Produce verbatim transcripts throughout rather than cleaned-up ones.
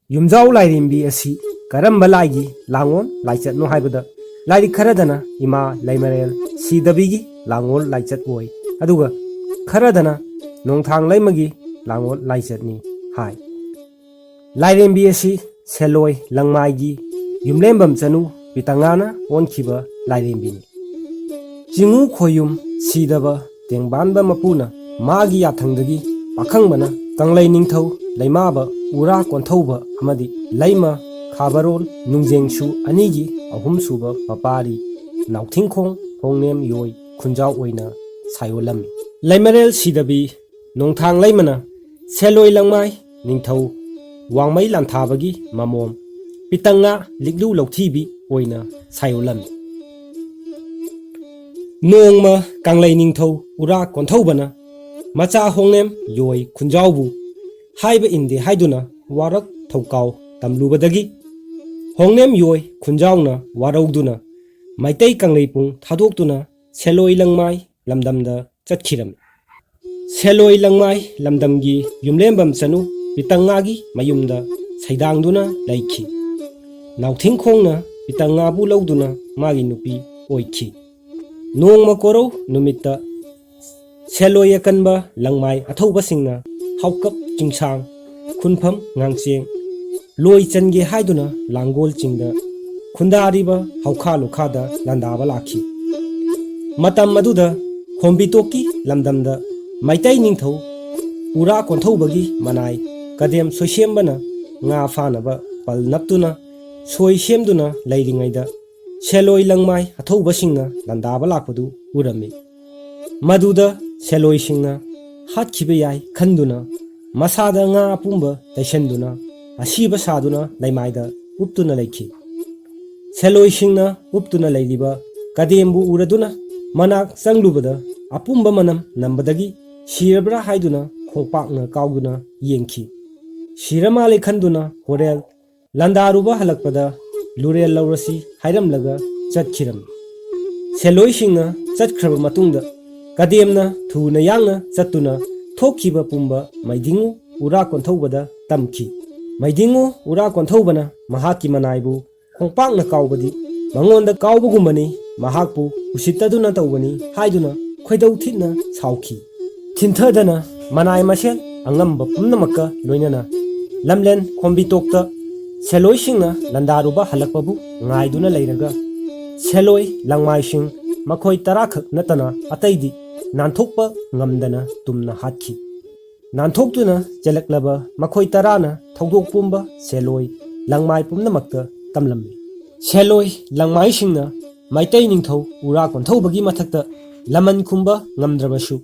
ꯌꯨꯝꯖꯥꯎ ꯂꯥꯏꯔꯦꯝꯕꯤ ꯑꯁꯤ ꯀꯔꯝꯕ ꯂꯥꯏꯒꯤ ꯂꯥꯡꯑꯣꯜ ꯂꯥꯏꯆꯠꯅꯣ ꯍꯥꯏꯕꯗ, ꯂꯥꯏꯔꯤꯛ ꯈꯔꯗꯅ ꯏꯃꯥ ꯂꯩꯃꯔꯦꯜ ꯁꯤꯗꯕꯤꯒꯤ ꯂꯥꯡꯑꯣꯜ ꯂꯥꯏꯆꯠ ꯑꯣꯏ, ꯑꯗꯨꯒ ꯈꯔꯗꯅ ꯅꯣꯡꯊꯥꯡ ꯂꯩꯃꯒꯤ ꯂꯥꯡꯑꯣꯜ ꯂꯥꯏꯆꯠꯅꯤ ꯍꯥꯏ꯫ ꯂꯥꯏꯔꯦꯝꯕꯤ ꯑꯁꯤ ꯁꯦꯂꯣꯏ ꯂꯪꯃꯥꯏꯒꯤ ꯌꯨꯝꯂꯦꯝꯕꯝ ꯆꯅꯨ ꯄꯤꯇꯉꯥꯅ ꯑꯣꯟꯈꯤꯕ ꯂꯥꯏꯔꯦꯝꯕꯤꯅꯤ꯫ ꯆꯤꯡꯉꯨ ꯈꯣꯌꯨꯝ ꯁꯤꯗꯕ ꯇꯦꯡꯕꯥꯟꯕ ꯃꯄꯨꯅ ꯃꯥꯒꯤ ꯌꯥꯊꯪꯗꯒꯤ ꯄꯥꯈꯪꯕꯅ ꯀꯪꯂꯩ ꯅꯤꯡꯊꯧ ꯂꯩꯃꯥꯕ ꯎꯔꯥ ꯀꯣꯟꯊꯧꯕ ꯑꯃꯗꯤ ꯂꯩꯃ ꯈꯥꯕꯔꯣꯜ ꯅꯨꯡꯖꯦꯡꯁꯨ ꯑꯅꯤꯒꯤ ꯑꯍꯨꯝꯁꯨꯕ ꯃꯄꯥꯔꯤ ꯅꯥꯎꯊꯤꯡꯈꯣꯡ ꯍꯣꯡꯅꯦꯝ ꯌꯣꯏ ꯈꯨꯟꯖꯥꯎ ꯑꯣꯏꯅ ꯁꯥꯏꯑꯣꯜꯂꯝꯃꯤ꯫ ꯂꯩꯃꯔꯦꯜ ꯁꯤꯗꯕꯤ ꯅꯣꯡꯊꯥꯡ ꯂꯩꯃꯅ ꯁꯦꯂꯣꯏ ꯂꯪꯃꯥꯏ ꯅꯤꯡꯊꯧ ꯋꯥꯡꯃꯩ ꯂꯥꯟꯊꯥꯕꯒꯤ ꯃꯃꯣꯝ ꯄꯤꯇꯪꯉꯥ ꯂꯤꯛꯂꯨ ꯂꯧꯊꯤꯕꯤ ꯑꯣꯏꯅ ꯁꯥꯏꯑꯣꯜꯂꯝꯃꯤ꯫ ꯅꯣꯡꯃ ꯀꯪꯂꯩ ꯅꯤꯡꯊꯧ ꯎꯔꯥ ꯀꯣꯟꯊꯧꯕꯅ ꯃꯆꯥ ꯍꯣꯡꯅꯦꯝ ꯌꯣꯏ ꯈꯨꯟꯖꯥꯎꯕꯨ ꯍꯥꯏꯕ ꯏꯟꯗꯦ ꯍꯥꯏꯗꯨꯅ ꯋꯥꯔꯛ ꯊꯧꯀꯥꯎ ꯇꯝꯂꯨꯕꯗꯒꯤ ꯍꯣꯡꯅꯦꯝ ꯌꯣꯏ ꯈꯨꯟꯖꯥꯎꯅ ꯋꯥꯔꯧꯗꯨꯅ ꯃꯩꯇꯩ ꯀꯪꯂꯩꯄꯨꯡ ꯊꯥꯗꯣꯛꯇꯨꯅ ꯁꯦꯂꯣꯏ ꯂꯪꯃꯥꯏ ꯂꯝꯗꯝꯗ ꯆꯠꯈꯤꯔꯝꯃꯤ꯫ ꯁꯦꯂꯣꯏ ꯂꯪꯃꯥꯏ ꯂꯝꯗꯝꯒꯤ ꯌꯨꯝꯂꯦꯝꯕꯝ ꯆꯅꯨ ꯄꯤꯇꯪꯉꯥꯒꯤ ꯃꯌꯨꯝꯗ ꯁꯩꯗꯥꯡꯗꯨꯅ ꯂꯩꯈꯤ꯫ ꯅꯥꯎꯊꯤꯡꯈꯣꯡꯅ ꯄꯤꯇꯪꯉꯥꯕꯨ ꯂꯧꯗꯨꯅ ꯃꯥꯒꯤ ꯅꯨꯄꯤ ꯑꯣꯏꯈꯤ꯫ ꯅꯣꯡꯃ ꯀꯣꯔꯧ ꯅꯨꯃꯤꯠꯇ ꯁꯦꯂꯣꯏ ꯑꯀꯟꯕ ꯂꯪꯃꯥꯏ ꯑꯊꯧꯕꯁꯤꯡꯅ ꯍꯥꯎꯀꯞ ꯆꯤꯡꯁꯥꯡ ꯈꯨꯟꯐꯝ ꯉꯥꯡꯆꯦꯡ ꯂꯣꯏ ꯆꯟꯒꯦ ꯍꯥꯏꯗꯨꯅ ꯂꯥꯡꯒꯣꯜ ꯆꯤꯡꯗ ꯈꯨꯟꯗꯥꯔꯤꯕ ꯍꯧꯈꯥ ꯂꯨꯈꯥꯗ ꯂꯥꯟꯗꯥꯕ ꯂꯥꯛꯈꯤ꯫ ꯃꯇꯝ ꯑꯗꯨꯗ ꯈꯣꯝꯕꯤꯇꯣꯛꯀꯤ ꯂꯝꯗꯝꯗ ꯃꯩꯇꯩ ꯅꯤꯡꯊꯧ ꯎꯔꯥ ꯀꯣꯟꯊꯧꯕꯒꯤ ꯃꯅꯥꯏ ꯀꯗꯦꯝ ꯁꯣꯏꯁꯦꯝꯕꯅ ꯉꯥ ꯐꯥꯅꯕ ꯄꯜ ꯅꯞꯇꯨꯅ ꯁꯣꯏ ꯁꯦꯝꯗꯨꯅ ꯂꯩꯔꯤꯉꯩꯗ ꯁꯦꯂꯣꯏ ꯂꯪꯃꯥꯏ ꯑꯊꯧꯕꯁꯤꯡꯅ ꯂꯥꯟꯗꯥꯕ ꯂꯥꯛꯄꯗꯨ ꯎꯔꯝꯃꯤ꯫ ꯃꯗꯨꯗ ꯁꯦꯂꯣꯏꯁꯤꯡꯅ ꯍꯥꯠꯈꯤꯕ ꯌꯥꯏ ꯈꯟꯗꯨꯅ ꯃꯁꯥꯗ ꯉꯥ ꯑꯄꯨꯝꯕ ꯇꯩꯁꯟꯗꯨꯅ ꯑꯁꯤꯕ ꯁꯥꯗꯨꯅ ꯂꯩꯃꯥꯏꯗ ꯎꯞꯇꯨꯅ ꯂꯩꯈꯤ꯫ ꯁꯦꯂꯣꯏꯁꯤꯡꯅ ꯎꯞꯇꯨꯅ ꯂꯩꯔꯤꯕ ꯀꯗꯦꯝꯕꯨ ꯎꯔꯗꯨꯅ ꯃꯅꯥꯛ ꯆꯪꯂꯨꯕꯗ ꯑꯄꯨꯝꯕ ꯃꯅꯝ ꯅꯝꯕꯗꯒꯤ ꯁꯤꯔꯕ꯭ꯔꯥ ꯍꯥꯏꯗꯨꯅ ꯈꯣꯡꯄꯥꯛꯅ ꯀꯥꯎꯗꯨꯅ ꯌꯦꯡꯈꯤ꯫ ꯁꯤꯔ ꯃꯥꯜꯂꯦ ꯈꯟꯗꯨꯅ ꯍꯣꯔꯦꯜ ꯂꯥꯟꯗꯥꯔꯨꯕ ꯍꯜꯂꯛꯄꯗ ꯂꯨꯔꯦꯜ ꯂꯧꯔꯁꯤ ꯍꯥꯏꯔꯝꯂꯒ ꯆꯠꯈꯤꯔꯝꯃꯤ꯫ ꯁꯦꯂꯣꯏꯁꯤꯡꯅ ꯆꯠꯈ꯭ꯔꯕ ꯃꯇꯨꯡꯗ ꯀꯗꯦꯝꯅ ꯊꯨꯅ ꯌꯥꯡꯅ ꯆꯠꯇꯨꯅ ꯊꯣꯛꯈꯤꯕ ꯄꯨꯝꯕ ꯃꯩꯗꯤꯡꯉꯨ ꯎꯔꯥ ꯀꯣꯟꯊꯧꯕꯗ ꯇꯝꯈꯤ꯫ ꯃꯩꯗꯤꯡꯉꯨ ꯎꯔꯥ ꯀꯣꯟꯊꯧꯕꯅ ꯃꯍꯥꯛꯀꯤ ꯃꯅꯥꯏꯕꯨ ꯈꯣꯡꯄꯥꯛꯅ ꯀꯥꯎꯕꯗꯤ ꯃꯉꯣꯟꯗ ꯀꯥꯎꯕꯒꯨꯝꯕꯅꯤ, ꯃꯍꯥꯛꯄꯨ ꯎꯁꯤꯠꯇꯗꯨꯅ ꯇꯧꯕꯅꯤ ꯍꯥꯏꯗꯨꯅ ꯈꯣꯏꯗꯧ ꯊꯤꯅ ꯁꯥꯎꯈꯤ꯫ ꯊꯤꯟꯊꯗꯅ ꯃꯅꯥꯏ ꯃꯁꯦꯜ ꯑꯉꯝꯕ ꯄꯨꯝꯅꯃꯛꯀ ꯂꯣꯏꯅꯅ ꯂꯝꯂꯦꯟ ꯈꯣꯝꯕꯤꯇꯣꯛꯇ ꯁꯦꯂꯣꯏꯁꯤꯡꯅ ꯂꯥꯟꯗꯥꯔꯨꯕ ꯍꯜꯂꯛꯄꯕꯨ ꯉꯥꯏꯗꯨꯅ ꯂꯩꯔꯒ, ꯁꯦꯂꯣꯏ ꯂꯪꯃꯥꯏꯁꯤꯡ ꯃꯈꯣꯏ ꯇꯔꯥꯈꯛ ꯅꯠꯇꯅ ꯑꯇꯩꯗꯤ ꯅꯥꯟꯊꯣꯛꯄ ꯉꯝꯗꯅ ꯇꯨꯝꯅ ꯍꯥꯠꯈꯤ꯫ ꯅꯥꯟꯊꯣꯛꯇꯨꯅ ꯆꯦꯜꯂꯛꯂꯕ ꯃꯈꯣꯏ ꯇꯔꯥꯅ ꯊꯧꯗꯣꯛ ꯄꯨꯝꯕ ꯁꯦꯂꯣꯏ ꯂꯪꯃꯥꯏ ꯄꯨꯝꯅꯃꯛꯇ ꯇꯝꯂꯝꯃꯤ꯫ ꯁꯦꯂꯣꯏ ꯂꯪꯃꯥꯏꯁꯤꯡꯅ ꯃꯩꯇꯩ ꯅꯤꯡꯊꯧ ꯎꯔꯥ ꯀꯣꯟꯊꯧꯕꯒꯤ ꯃꯊꯛꯇ ꯂꯃꯟ ꯈꯨꯝꯕ ꯉꯝꯗ꯭ꯔꯕꯁꯨ,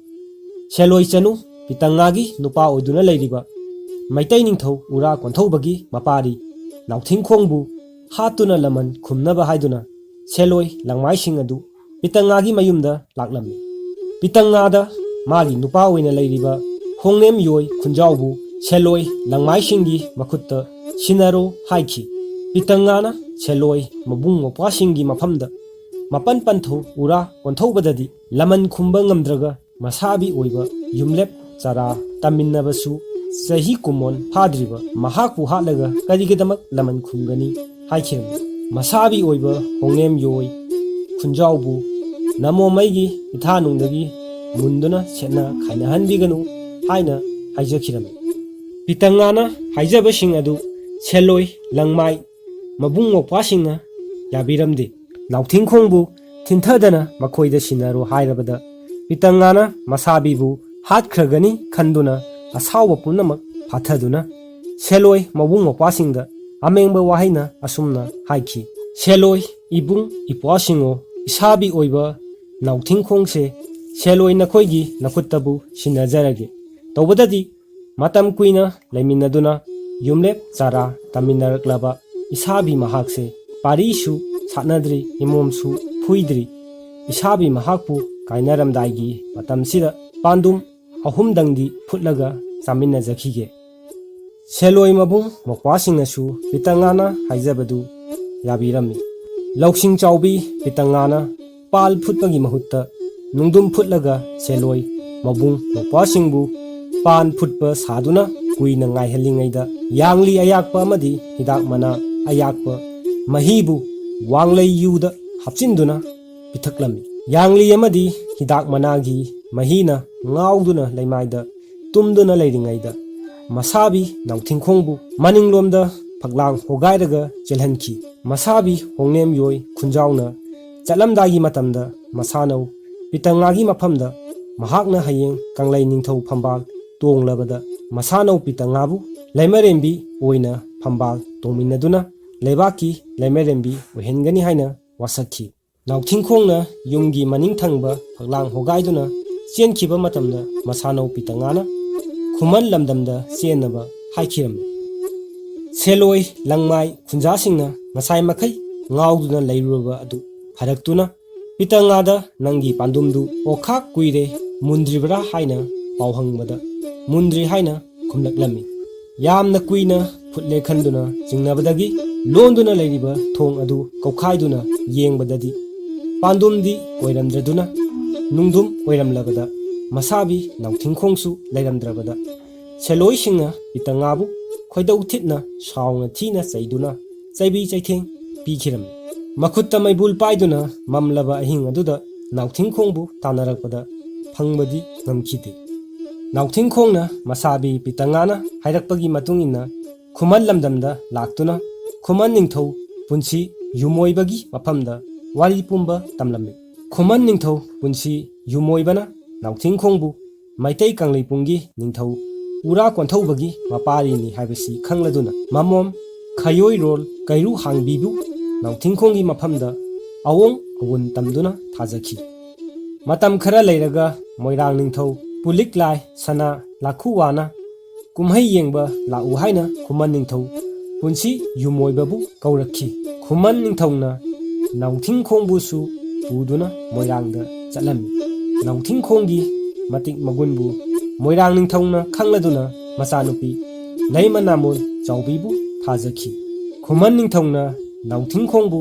ꯁꯦꯂꯣꯏ ꯆꯅꯨ ꯄꯤꯇꯪꯉꯥꯒꯤ ꯅꯨꯄꯥ ꯑꯣꯏꯗꯨꯅ ꯂꯩꯔꯤꯕ ꯃꯩꯇꯩ ꯅꯤꯡꯊꯧ ꯎꯔꯥ ꯀꯣꯟꯊꯧꯕꯒꯤ ꯃꯄꯥꯔꯤ ꯅꯥꯎꯊꯤꯡꯈꯣꯡꯕꯨ ꯍꯥꯠꯇꯨꯅ ꯂꯃꯟ ꯈꯨꯝꯅꯕ ꯍꯥꯏꯗꯨꯅ ꯁꯦꯂꯣꯏ ꯂꯪꯃꯥꯏꯁꯤꯡ ꯑꯗꯨ ꯄꯤꯇꯪꯉꯥꯒꯤ ꯃꯌꯨꯝꯗ ꯂꯥꯛꯂꯝꯃꯤ꯫ ꯄꯤꯇꯪꯉꯥꯗ ꯃꯥꯒꯤ ꯅꯨꯄꯥ ꯑꯣꯏꯅ ꯂꯩꯔꯤꯕ ꯍꯣꯡꯅꯦꯝ ꯌꯣꯏ ꯈꯨꯟꯖꯥꯎꯕꯨ ꯁꯦꯂꯣꯏ ꯂꯪꯃꯥꯏꯁꯤꯡꯒꯤ ꯃꯈꯨꯠꯇ ꯁꯤꯟꯅꯔꯣ ꯍꯥꯏꯈꯤ꯫ ꯄꯤꯇꯪꯉꯥꯅ ꯁꯦꯂꯣꯏ ꯃꯕꯨꯡ ꯃꯧꯄ꯭ꯋꯥꯁꯤꯡꯒꯤ ꯃꯐꯝꯗ ꯃꯄꯟ ꯄꯟꯊꯧ ꯎꯔꯥ ꯀꯣꯟꯊꯧꯕꯗꯗꯤ ꯂꯃꯟ ꯈꯨꯝꯕ ꯉꯝꯗ꯭ꯔꯒ ꯃꯁꯥꯕꯤ ꯑꯣꯏꯕ ꯌꯨꯝꯂꯦꯞ ꯆꯔꯥ ꯇꯝꯃꯤꯟꯅꯕꯁꯨ ꯆꯍꯤ ꯀꯨꯝꯑꯣꯟ ꯐꯥꯗ꯭ꯔꯤꯕ ꯃꯍꯥꯛꯄꯨ ꯍꯥꯠꯂꯒ ꯀꯔꯤꯒꯤꯗꯃꯛ ꯂꯃꯟ ꯈꯨꯝꯒꯅꯤ ꯍꯥꯏꯈꯤꯔꯝꯃꯤ꯫ ꯃꯁꯥꯕꯤ ꯑꯣꯏꯕ ꯍꯣꯡꯅꯦꯝ ꯌꯣꯏ ꯈꯨꯟꯖꯥꯎꯕꯨ ꯅꯃꯣꯃꯩꯒꯤ ꯏꯊꯥꯅꯨꯡꯗꯒꯤ ꯃꯨꯟꯗꯨꯅ ꯁꯦꯠꯅ ꯈꯥꯏꯅꯍꯟꯕꯤꯒꯅꯨ ꯍꯥꯏꯅ ꯍꯥꯏꯖꯈꯤꯔꯝꯃꯤ꯫ ꯄꯤꯇꯪꯉꯥꯅ ꯍꯥꯏꯖꯕꯁꯤꯡ ꯑꯗꯨ ꯁꯦꯂꯣꯏ ꯂꯪꯃꯥꯏ ꯃꯕꯨꯡ ꯃꯧꯄ꯭ꯋꯥꯁꯤꯡꯅ ꯌꯥꯕꯤꯔꯝꯗꯦ꯫ ꯅꯥꯎꯊꯤꯡꯈꯣꯡꯕꯨ ꯊꯤꯟꯊꯗꯅ ꯃꯈꯣꯏꯗ ꯁꯤꯟꯅꯔꯣ ꯍꯥꯏꯔꯕꯗ ꯄꯤꯇꯪꯉꯥꯅ ꯃꯁꯥꯕꯤꯕꯨ ꯍꯥꯠꯈ꯭ꯔꯒꯅꯤ ꯈꯟꯗꯨꯅ ꯑꯁꯥꯎꯕ ꯄꯨꯝꯅꯃꯛ ꯐꯥꯊꯗꯨꯅ ꯁꯦꯂꯣꯏ ꯃꯕꯨꯡ ꯃꯧꯄ꯭ꯋꯥꯁꯤꯡꯗ ꯑꯃꯦꯡꯕ ꯋꯥꯍꯩꯅ ꯑꯁꯨꯝꯅ ꯍꯥꯏꯈꯤ, "ꯁꯦꯂꯣꯏ ꯏꯕꯨꯡ ꯏꯄ꯭ꯋꯥꯁꯤꯡꯉꯣ, ꯏꯁꯥꯕꯤ ꯑꯣꯏꯕ ꯅꯥꯎꯊꯤꯡꯈꯣꯡꯁꯦ ꯁꯦꯂꯣꯏ ꯅꯈꯣꯏꯒꯤ ꯅꯈꯨꯠꯇꯕꯨ ꯁꯤꯟꯅꯖꯔꯒꯦ꯫ ꯇꯧꯕꯗꯗꯤ ꯃꯇꯝ ꯀꯨꯏꯅ ꯂꯩꯃꯤꯟꯅꯗꯨꯅ ꯌꯨꯝꯂꯦꯞ ꯆꯥꯔꯥ ꯇꯝꯃꯤꯟꯅꯔꯛꯂꯕ ꯏꯁꯥꯕꯤ ꯃꯍꯥꯛꯁꯦ ꯄꯥꯔꯤꯁꯨ ꯁꯥꯠꯅꯗ꯭ꯔꯤ, ꯏꯃꯣꯝꯁꯨ ꯐꯨꯏꯗ꯭ꯔꯤ꯫ ꯏꯁꯥꯕꯤ ꯃꯍꯥꯛꯄꯨ ꯀꯥꯏꯅꯔꯝꯗꯥꯏꯒꯤ ꯃꯇꯝꯁꯤꯗ ꯄꯥꯟꯗꯨꯝ ꯑꯍꯨꯝꯗꯪꯗꯤ ꯐꯨꯠꯂꯒ ꯆꯥꯃꯤꯟꯅꯖꯈꯤꯒꯦ"꯫ ꯁꯦꯂꯣꯏ ꯃꯕꯨꯡ ꯃꯧꯄ꯭ꯋꯥꯁꯤꯡꯅꯁꯨ ꯄꯤꯇꯪꯉꯥꯅ ꯍꯥꯏꯖꯕꯗꯨ ꯌꯥꯕꯤꯔꯝꯃꯤ꯫ ꯂꯧꯁꯤꯡ ꯆꯥꯎꯕꯤ ꯄꯤꯇꯪꯉꯥꯅ ꯄꯥꯜ ꯐꯨꯠꯄꯒꯤ ꯃꯍꯨꯠꯇ ꯅꯨꯡꯗꯨꯝ ꯐꯨꯠꯂꯒ ꯁꯦꯂꯣꯏ ꯃꯕꯨꯡ ꯃꯧꯄ꯭ꯋꯥꯁꯤꯡꯕꯨ ꯄꯥꯟ ꯐꯨꯠꯄ ꯁꯥꯗꯨꯅ ꯀꯨꯏꯅ ꯉꯥꯏꯍꯜꯂꯤꯉꯩꯗ ꯌꯥꯡꯂꯤ ꯑꯌꯥꯛꯄ ꯑꯃꯗꯤ ꯍꯤꯗꯥꯛ ꯃꯅꯥ ꯑꯌꯥꯛꯄ ꯃꯍꯤꯕꯨ ꯋꯥꯡꯂꯩ ꯌꯨꯗ ꯍꯥꯞꯆꯤꯟꯗꯨꯅ ꯄꯤꯊꯛꯂꯝꯃꯤ꯫ ꯌꯥꯡꯂꯤ ꯑꯃꯗꯤ ꯍꯤꯗꯥꯛ ꯃꯅꯥꯒꯤ ꯃꯍꯤꯅ ꯉꯥꯎꯗꯨꯅ ꯂꯩꯃꯥꯏꯗ ꯇꯨꯝꯗꯨꯅ ꯂꯩꯔꯤꯉꯩꯗ ꯃꯁꯥꯕꯤ ꯅꯥꯎꯊꯤꯡꯈꯣꯡꯕꯨ ꯃꯅꯤꯡꯂꯣꯝꯗ ꯐꯛꯂꯥꯡ ꯍꯣꯒꯥꯏꯔꯒ ꯆꯦꯜꯍꯟꯈꯤ꯫ ꯃꯁꯥꯕꯤ ꯍꯣꯡꯅꯦꯝ ꯌꯣꯏ ꯈꯨꯟꯖꯥꯎꯅ ꯆꯠꯂꯝꯗꯥꯏꯒꯤ ꯃꯇꯝꯗ ꯃꯁꯥꯅꯧ ꯄꯤꯇꯉꯥꯒꯤ ꯃꯐꯝꯗ ꯃꯍꯥꯛꯅ ꯍꯌꯦꯡ ꯀꯪꯂꯩ ꯅꯤꯡꯊꯧ ꯐꯝꯕꯥꯜ ꯇꯣꯡꯂꯕꯗ ꯃꯁꯥꯅꯧ ꯄꯤꯇꯉꯥꯕꯨ ꯂꯩꯃꯔꯦꯝꯕꯤ ꯑꯣꯏꯅ ꯐꯝꯕꯥꯜ ꯇꯣꯡꯃꯤꯟꯅꯗꯨꯅ ꯂꯩꯕꯥꯛꯀꯤ ꯂꯩꯃꯔꯦꯝꯕꯤ ꯑꯣꯏꯍꯟꯒꯅꯤ ꯍꯥꯏꯅ ꯋꯥꯁꯛꯈꯤ꯫ ꯅꯥꯎꯊꯤꯡꯈꯣꯡꯅ ꯌꯨꯝꯒꯤ ꯃꯅꯤꯡ ꯊꯪꯕ ꯐꯛꯂꯥꯡ ꯍꯣꯒꯥꯏꯗꯨꯅ ꯆꯦꯟꯈꯤꯕ ꯃꯇꯝꯗ ꯃꯁꯥꯅꯧ ꯄꯤꯇꯉꯥꯅ ꯈꯨꯃꯟ ꯂꯝꯗꯝꯗ ꯆꯦꯟꯅꯕ ꯍꯥꯏꯈꯤꯔꯝꯃꯤ꯫ ꯁꯦꯂꯣꯏ ꯂꯪꯃꯥꯏ ꯈꯨꯟꯖꯥꯁꯤꯡꯅ ꯉꯁꯥꯏ ꯃꯈꯩ ꯉꯥꯎꯗꯨꯅ ꯂꯩꯔꯨꯔꯕ ꯑꯗꯨ ꯐꯔꯛꯇꯨꯅ ꯄꯤꯇꯉꯥꯗ ꯅꯪꯒꯤ ꯄꯥꯟꯗꯨꯝꯗꯨ ꯑꯣꯈꯥꯛ ꯀꯨꯏꯔꯦ ꯃꯨꯟꯗ꯭ꯔꯤꯕ꯭ꯔꯥ ꯍꯥꯏꯅ ꯄꯥꯎ ꯍꯪꯕꯗ ꯃꯨꯟꯗ꯭ꯔꯤ ꯍꯥꯏꯅ ꯈꯨꯝꯂꯛꯂꯝꯃꯤ꯫ ꯌꯥꯝꯅ ꯀꯨꯏꯅ ꯈꯨꯠ ꯂꯦꯛꯍꯟꯗꯨꯅ ꯆꯤꯡꯅꯕꯗꯒꯤ ꯂꯣꯟꯗꯨꯅ ꯂꯩꯔꯤꯕ ꯊꯣꯡ ꯑꯗꯨ ꯀꯧꯈꯥꯏꯗꯨꯅ ꯌꯦꯡꯕꯗꯗꯤ ꯄꯥꯟꯗꯨꯝꯗꯤ ꯑꯣꯏꯔꯝꯗ꯭ꯔꯗꯨꯅ ꯅꯨꯡꯗꯨꯝ ꯑꯣꯏꯔꯝꯂꯕꯗ ꯃꯁꯥꯕꯤ ꯅꯥꯎꯊꯤꯡꯈꯣꯡꯁꯨ ꯂꯩꯔꯝꯗ꯭ꯔꯕꯗ ꯁꯦꯂꯣꯏꯁꯤꯡꯅ ꯄꯤꯇꯉꯥꯕꯨ ꯈꯣꯏꯗꯧ ꯊꯤꯠꯅ ꯁꯥꯎꯅ ꯊꯤꯅ ꯆꯩꯗꯨꯅ ꯆꯩꯕꯤ ꯆꯩꯊꯦꯡ ꯄꯤꯈꯤꯔꯝꯃꯤ꯫ ꯃꯈꯨꯠꯇ ꯃꯩꯕꯨꯜ ꯄꯥꯏꯗꯨꯅ ꯃꯝꯂꯕ ꯑꯍꯤꯡ ꯑꯗꯨꯗ ꯅꯥꯎꯊꯤꯡꯈꯣꯡꯕꯨ ꯇꯥꯟꯅꯔꯛꯄꯗ ꯐꯪꯕꯗꯤ ꯉꯝꯈꯤꯗꯦ꯫ ꯅꯥꯎꯊꯤꯡꯈꯣꯡꯅ ꯃꯁꯥꯕꯤ ꯄꯤꯇꯉꯥꯅ ꯍꯥꯏꯔꯛꯄꯒꯤ ꯃꯇꯨꯡ ꯏꯟꯅ ꯈꯨꯃꯟ ꯂꯝꯗꯝꯗ ꯂꯥꯛꯇꯨꯅ ꯈꯨꯃꯟ ꯅꯤꯡꯊꯧ ꯄꯨꯟꯁꯤ ꯌꯨꯃꯣꯏꯕꯒꯤ ꯃꯐꯝꯗ ꯋꯥꯔꯤ ꯄꯨꯝꯕ ꯇꯝꯂꯝꯃꯤ꯫ ꯈꯨꯃꯟ ꯅꯤꯡꯊꯧ ꯄꯨꯟꯁꯤ ꯌꯨꯃꯣꯏꯕꯅ ꯅꯥꯎꯊꯤꯡꯈꯣꯡꯕꯨ ꯃꯩꯇꯩ ꯀꯪꯂꯩꯄꯨꯡꯒꯤ ꯅꯤꯡꯊꯧ ꯎꯔꯥ ꯀꯣꯟꯊꯧꯕꯒꯤ ꯃꯄꯥꯔꯤꯅꯤ ꯍꯥꯏꯕꯁꯤ ꯈꯪꯂꯗꯨꯅ ꯃꯃꯣꯝ ꯈꯌꯣꯏꯔꯣꯜ ꯀꯩꯔꯨ ꯍꯥꯡꯕꯤꯕꯨ ꯅꯥꯎꯊꯤꯡꯈꯣꯡꯒꯤ ꯃꯐꯝꯗ ꯑꯋꯣꯡ ꯑꯋꯨꯟ ꯇꯝꯗꯨꯅ ꯊꯥꯖꯈꯤ꯫ ꯃꯇꯝ ꯈꯔ ꯂꯩꯔꯒ ꯃꯣꯏꯔꯥꯡ ꯅꯤꯡꯊꯧ ꯄꯨꯂꯤꯛꯂꯥꯏ ꯁꯅꯥ ꯂꯥꯈꯨꯋꯥꯅ ꯀꯨꯝꯍꯩ ꯌꯦꯡꯕ ꯂꯥꯛꯎ ꯍꯥꯏꯅ ꯈꯨꯃꯟ ꯅꯤꯡꯊꯧ ꯄꯨꯟꯁꯤ ꯌꯨꯃꯣꯏꯕꯕꯨ ꯀꯧꯔꯛꯈꯤ꯫ ꯈꯨꯃꯟ ꯅꯤꯡꯊꯧꯅ ꯅꯥꯎꯊꯤꯡꯈꯣꯡꯕꯨꯁꯨ ꯄꯨꯗꯨꯅ ꯃꯣꯏꯔꯥꯡꯗ ꯆꯠꯂꯝꯃꯤ꯫ ꯅꯥꯎꯊꯤꯡꯈꯣꯡꯒꯤ ꯃꯇꯤꯛ ꯃꯒꯨꯟꯕꯨ ꯃꯣꯏꯔꯥꯡ ꯅꯤꯡꯊꯧꯅ ꯈꯪꯂꯗꯨꯅ ꯃꯆꯥꯅꯨꯄꯤ ꯂꯩꯃ ꯅꯥꯃꯣꯜ ꯆꯥꯎꯕꯤꯕꯨ ꯊꯥꯖꯈꯤ꯫ ꯈꯨꯃꯟ ꯅꯤꯡꯊꯧꯅ ꯅꯥꯎꯊꯤꯡꯈꯣꯡꯕꯨ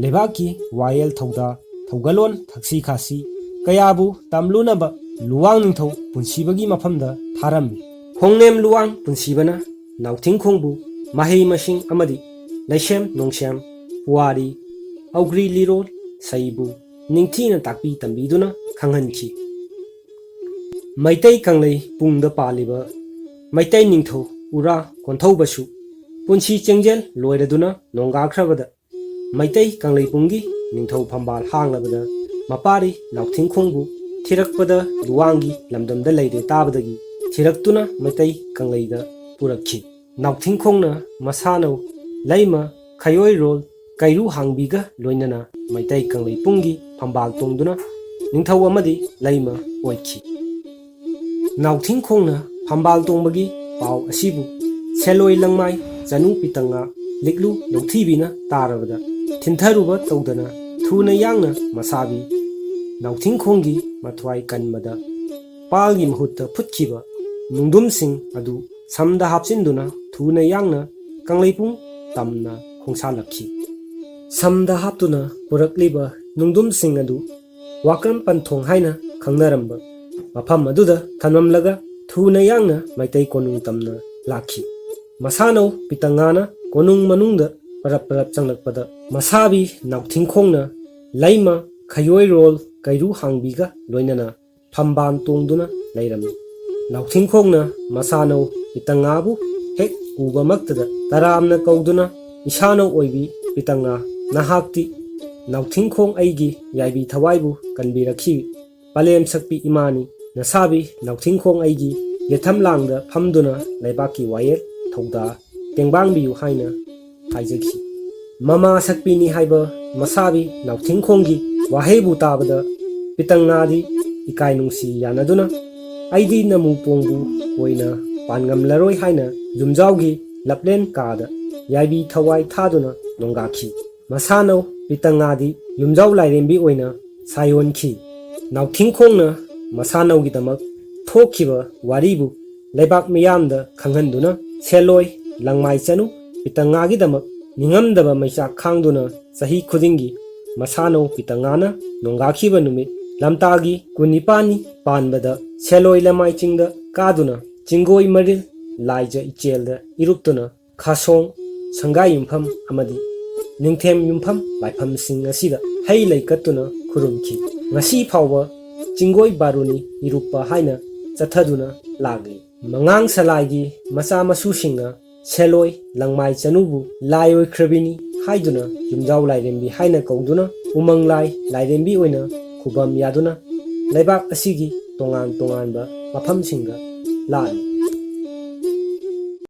ꯂꯩꯕꯥꯛꯀꯤ ꯋꯥꯌꯦꯜ ꯊꯧꯗꯥ ꯊꯧꯒꯜꯂꯣꯟ ꯊꯛꯁꯤ ꯈꯥꯁꯤ ꯀꯌꯥꯕꯨ ꯇꯝꯂꯨꯅꯕ ꯂꯨꯋꯥꯡ ꯅꯤꯡꯊꯧ ꯄꯨꯟꯁꯤꯕꯒꯤ ꯃꯐꯝꯗ ꯊꯥꯔꯝꯃꯤ꯫ ꯈꯣꯡꯅꯦꯝ ꯂꯨꯋꯥꯡ ꯄꯨꯟꯁꯤꯕꯅ ꯅꯥꯎꯊꯤꯡꯈꯣꯡꯕꯨ ꯃꯍꯩ ꯃꯁꯤꯡ ꯑꯃꯗꯤ ꯂꯩꯁꯦꯝ ꯅꯣꯡꯁꯦꯝ, ꯄꯨꯋꯥꯔꯤ, ꯑꯧꯒ꯭ꯔꯤ ꯂꯤꯔꯣꯜ ꯁꯩꯕꯨ ꯅꯤꯡꯊꯤꯅ ꯇꯥꯛꯄꯤ ꯇꯝꯕꯤꯗꯨꯅ ꯈꯪꯍꯟꯈꯤ꯫ ꯃꯩꯇꯩ ꯀꯪꯂꯩ ꯄꯨꯡꯗ ꯄꯥꯜꯂꯤꯕ ꯃꯩꯇꯩ ꯅꯤꯡꯊꯧ ꯎꯔꯥ ꯀꯣꯟꯊꯧꯕꯁꯨ ꯄꯨꯟꯁꯤ ꯆꯦꯡꯖꯦꯜ ꯂꯣꯏꯔꯗꯨꯅ ꯅꯣꯡꯒꯥꯈ꯭ꯔꯕꯗ ꯃꯩꯇꯩ ꯀꯪꯂꯩꯄꯨꯡꯒꯤ ꯅꯤꯡꯊꯧ ꯐꯝꯕꯥꯜ ꯍꯥꯡꯂꯕꯗ ꯃꯄꯥꯔꯤ ꯅꯥꯎꯊꯤꯡꯈꯣꯡꯕꯨ ꯊꯤꯔꯛꯄꯗ ꯂꯨꯋꯥꯡꯒꯤ ꯂꯝꯗꯝꯗ ꯂꯩꯔꯦ ꯇꯥꯕꯗꯒꯤ ꯊꯤꯔꯛꯇꯨꯅ ꯃꯩꯇꯩ ꯀꯪꯂꯩꯗ ꯄꯨꯔꯛꯈꯤ꯫ ꯅꯥꯎꯊꯤꯡꯈꯣꯡꯅ ꯃꯁꯥꯅꯧ ꯂꯩꯃ ꯈꯌꯣꯏꯔꯣꯜ ꯀꯩꯔꯨ ꯍꯥꯡꯕꯤꯒ ꯂꯣꯏꯅꯅ ꯃꯩꯇꯩ ꯀꯪꯂꯩꯄꯨꯡꯒꯤ ꯐꯝꯕꯥꯜ ꯇꯣꯡꯗꯨꯅ ꯅꯤꯡꯊꯧ ꯑꯃꯗꯤ ꯂꯩꯃ ꯑꯣꯏꯈꯤ꯫ ꯅꯥꯎꯊꯤꯡꯈꯣꯡꯅ ꯐꯝꯕꯥꯜ ꯇꯣꯡꯕꯒꯤ ꯄꯥꯎ ꯑꯁꯤꯕꯨ ꯁꯦꯂꯣꯏ ꯂꯪꯃꯥꯏ ꯆꯅꯨ ꯄꯤꯇꯪꯉꯥ ꯂꯤꯛꯂꯨ ꯂꯧꯊꯤꯕꯤꯅ ꯇꯥꯔꯕꯗ ꯊꯤꯟꯊꯔꯨꯕ ꯇꯧꯗꯅ ꯊꯨꯅ ꯌꯥꯡꯅ ꯃꯁꯥꯕꯤ ꯅꯥꯎꯊꯤꯡꯈꯣꯡꯒꯤ ꯃꯊ꯭ꯋꯥꯏ ꯀꯟꯕꯗ ꯄꯥꯜꯒꯤ ꯃꯍꯨꯠꯇ ꯐꯨꯠꯈꯤꯕ ꯅꯨꯡꯗꯨꯝꯁꯤꯡ ꯑꯗꯨ ꯁꯝꯗ ꯍꯥꯞꯆꯤꯟꯗꯨꯅ ꯊꯨꯅ ꯌꯥꯡꯅ ꯀꯪꯂꯩꯄꯨꯡ ꯇꯝꯅ ꯈꯣꯡꯁꯥꯜꯂꯛꯈꯤ꯫ ꯁꯝꯗ ꯍꯥꯞꯇꯨꯅ ꯄꯨꯔꯛꯂꯤꯕ ꯅꯨꯡꯗꯨꯝꯁꯤꯡ ꯑꯗꯨ ꯋꯥꯀ꯭ꯔꯝ ꯄꯟꯊꯣꯡ ꯍꯥꯏꯅ ꯈꯪꯅꯔꯝꯕ ꯃꯐꯝ ꯑꯗꯨꯗ ꯊꯝꯂꯝꯂꯒ ꯊꯨꯅ ꯌꯥꯡꯅ ꯃꯩꯇꯩ ꯀꯣꯅꯨꯡ ꯇꯝꯅ ꯂꯥꯛꯈꯤ꯫ ꯃꯁꯥꯅꯧ ꯄꯤꯇꯪꯉꯥꯅ ꯀꯣꯅꯨꯡ ꯃꯅꯨꯡꯗ ꯄꯔꯞ ꯄꯔꯞ ꯆꯪꯂꯛꯄꯗ ꯃꯁꯥꯕꯤ ꯅꯥꯎꯊꯤꯡꯈꯣꯡꯅ ꯂꯩꯃ ꯈꯌꯣꯏꯔꯣꯜ ꯀꯩꯔꯨ ꯍꯥꯡꯕꯤꯒ ꯂꯣꯏꯅꯅ ꯐꯝꯕꯥꯜ ꯇꯣꯡꯗꯨꯅ ꯂꯩꯔꯝꯃꯤ꯫ ꯅꯥꯎꯊꯤꯡꯈꯣꯡꯅ ꯃꯁꯥꯅꯧ ꯄꯤꯇꯪꯉꯥꯕꯨ ꯍꯦꯛ ꯎꯕꯃꯛꯇꯗ ꯇꯔꯥꯝꯅ ꯀꯧꯗꯨꯅ, "ꯏꯁꯥꯅꯧ ꯑꯣꯏꯕꯤ ꯄꯤꯇꯪꯉꯥ, ꯅꯍꯥꯛꯇꯤ ꯅꯥꯎꯊꯤꯡꯈꯣꯡ ꯑꯩꯒꯤ ꯌꯥꯏꯕꯤ ꯊꯋꯥꯏꯕꯨ ꯀꯟꯕꯤꯔꯛꯈꯤ꯫ ꯄꯂꯦꯝ ꯁꯛꯄꯤ ꯏꯃꯥꯅꯤ꯫ ꯅꯁꯥꯕꯤ ꯅꯥꯎꯊꯤꯡꯈꯣꯡ ꯑꯩꯒꯤ ꯌꯦꯊꯝ ꯂꯥꯡꯗ ꯐꯝꯗꯨꯅ ꯂꯩꯕꯥꯛꯀꯤ ꯋꯥꯌꯦꯜ ꯊꯧꯗꯥ ꯇꯦꯡꯕꯥꯡꯕꯤꯌꯨ" ꯍꯥꯏꯅ ꯍꯥꯏꯖꯈꯤ꯫ ꯃꯃꯥ ꯁꯛꯄꯤꯅꯤ ꯍꯥꯏꯕ ꯃꯁꯥꯕꯤ ꯅꯥꯎꯊꯤꯡꯈꯣꯡꯒꯤ ꯋꯥꯍꯩꯕꯨ ꯇꯥꯕꯗ ꯄꯤꯇꯪꯉꯥꯗꯤ ꯏꯀꯥꯏ ꯅꯨꯡꯁꯤ ꯌꯥꯅꯗꯨꯅ, "ꯑꯩꯗꯤ ꯅꯃꯨ ꯄꯣꯡꯕꯨ ꯑꯣꯏꯅ ꯄꯥꯟꯉꯝꯂꯔꯣꯏ" ꯍꯥꯏꯅ ꯌꯨꯝꯖꯥꯎꯒꯤ ꯂꯞꯂꯦꯟ ꯀꯥꯗ ꯌꯥꯏꯕꯤ ꯊꯋꯥꯏ ꯊꯥꯗꯨꯅ ꯅꯣꯡꯒꯥꯈꯤ꯫ ꯃꯁꯥꯅꯧ ꯄꯤꯇꯪꯉꯥꯗꯤ ꯌꯨꯝꯖꯥꯎ ꯂꯥꯏꯔꯦꯝꯕꯤ ꯑꯣꯏꯅ ꯁꯥꯌꯣꯟꯈꯤ꯫ ꯅꯥꯎꯊꯤꯡꯈꯣꯡꯅ ꯃꯁꯥꯅꯧꯒꯤꯗꯃꯛ ꯊꯣꯛꯈꯤꯕ ꯋꯥꯔꯤꯕꯨ ꯂꯩꯕꯥꯛ ꯃꯤꯌꯥꯝꯗ ꯈꯪꯍꯟꯗꯨꯅ ꯁꯦꯜꯂꯣꯏ ꯂꯪꯃꯥꯏ ꯆꯅꯨ ꯄꯤꯇꯪꯉꯥꯒꯤꯗꯃꯛ ꯅꯤꯡꯉꯝꯗꯕ ꯃꯩꯆꯥꯛ ꯈꯥꯡꯗꯨꯅ ꯆꯍꯤ ꯈꯨꯗꯤꯡꯒꯤ ꯃꯁꯥꯅꯧ ꯄꯤꯇꯪꯉꯥꯅ ꯅꯣꯡꯒꯥꯈꯤꯕ ꯅꯨꯃꯤꯠ ꯂꯝꯇꯥꯒꯤ ꯀꯨꯟꯅꯤꯄꯥꯟꯅꯤ ꯄꯥꯟꯕꯗ ꯁꯦꯜꯂꯣꯏ ꯂꯃꯥꯏ ꯆꯤꯡꯗ ꯀꯥꯗꯨꯅ ꯆꯤꯡꯒꯣꯏ ꯃꯔꯤꯜ ꯂꯥꯏꯖ ꯏꯆꯦꯜꯗ ꯏꯔꯨꯞꯇꯨꯅ ꯈꯥꯁꯣꯡ, ꯁꯪꯒꯥꯏ ꯌꯨꯝꯐꯝ ꯑꯃꯗꯤ ꯅꯤꯡꯊꯦꯝ ꯌꯨꯝꯐꯝ ꯂꯥꯏꯐꯝꯁꯤꯡ ꯑꯁꯤꯗ ꯍꯩ ꯂꯩ ꯀꯠꯇꯨꯅ ꯈꯨꯔꯨꯝꯈꯤ꯫ ꯉꯁꯤ ꯐꯥꯎꯕ ꯆꯤꯡꯒꯣꯏ ꯕꯥꯔꯨꯅꯤ ꯏꯔꯨꯞꯄ ꯍꯥꯏꯅ ꯆꯠꯊꯗꯨꯅ ꯂꯥꯛꯂꯤ꯫ ꯃꯉꯥꯡ ꯁꯂꯥꯏꯒꯤ ꯃꯆꯥ ꯃꯁꯨꯁꯤꯡꯅ ꯁꯦꯂꯣꯏ ꯂꯪꯃꯥꯏ ꯆꯅꯨꯕꯨ ꯂꯥꯏ ꯑꯣꯏꯈ꯭ꯔꯕꯤꯅꯤ ꯍꯥꯏꯗꯨꯅ ꯌꯨꯝꯖꯥꯎ ꯂꯥꯏꯔꯦꯝꯕꯤ ꯍꯥꯏꯅ ꯀꯧꯗꯨꯅ ꯎꯃꯪ ꯂꯥꯏ ꯂꯥꯏꯔꯦꯝꯕꯤ ꯑꯣꯏꯅ ꯈꯨꯕꯝ ꯌꯥꯗꯨꯅ ꯂꯩꯕꯥꯛ ꯑꯁꯤꯒꯤ ꯇꯣꯉꯥꯟ ꯇꯣꯉꯥꯟꯕ ꯃꯐꯝꯁꯤꯡꯗ ꯂꯥꯛꯂꯤ꯫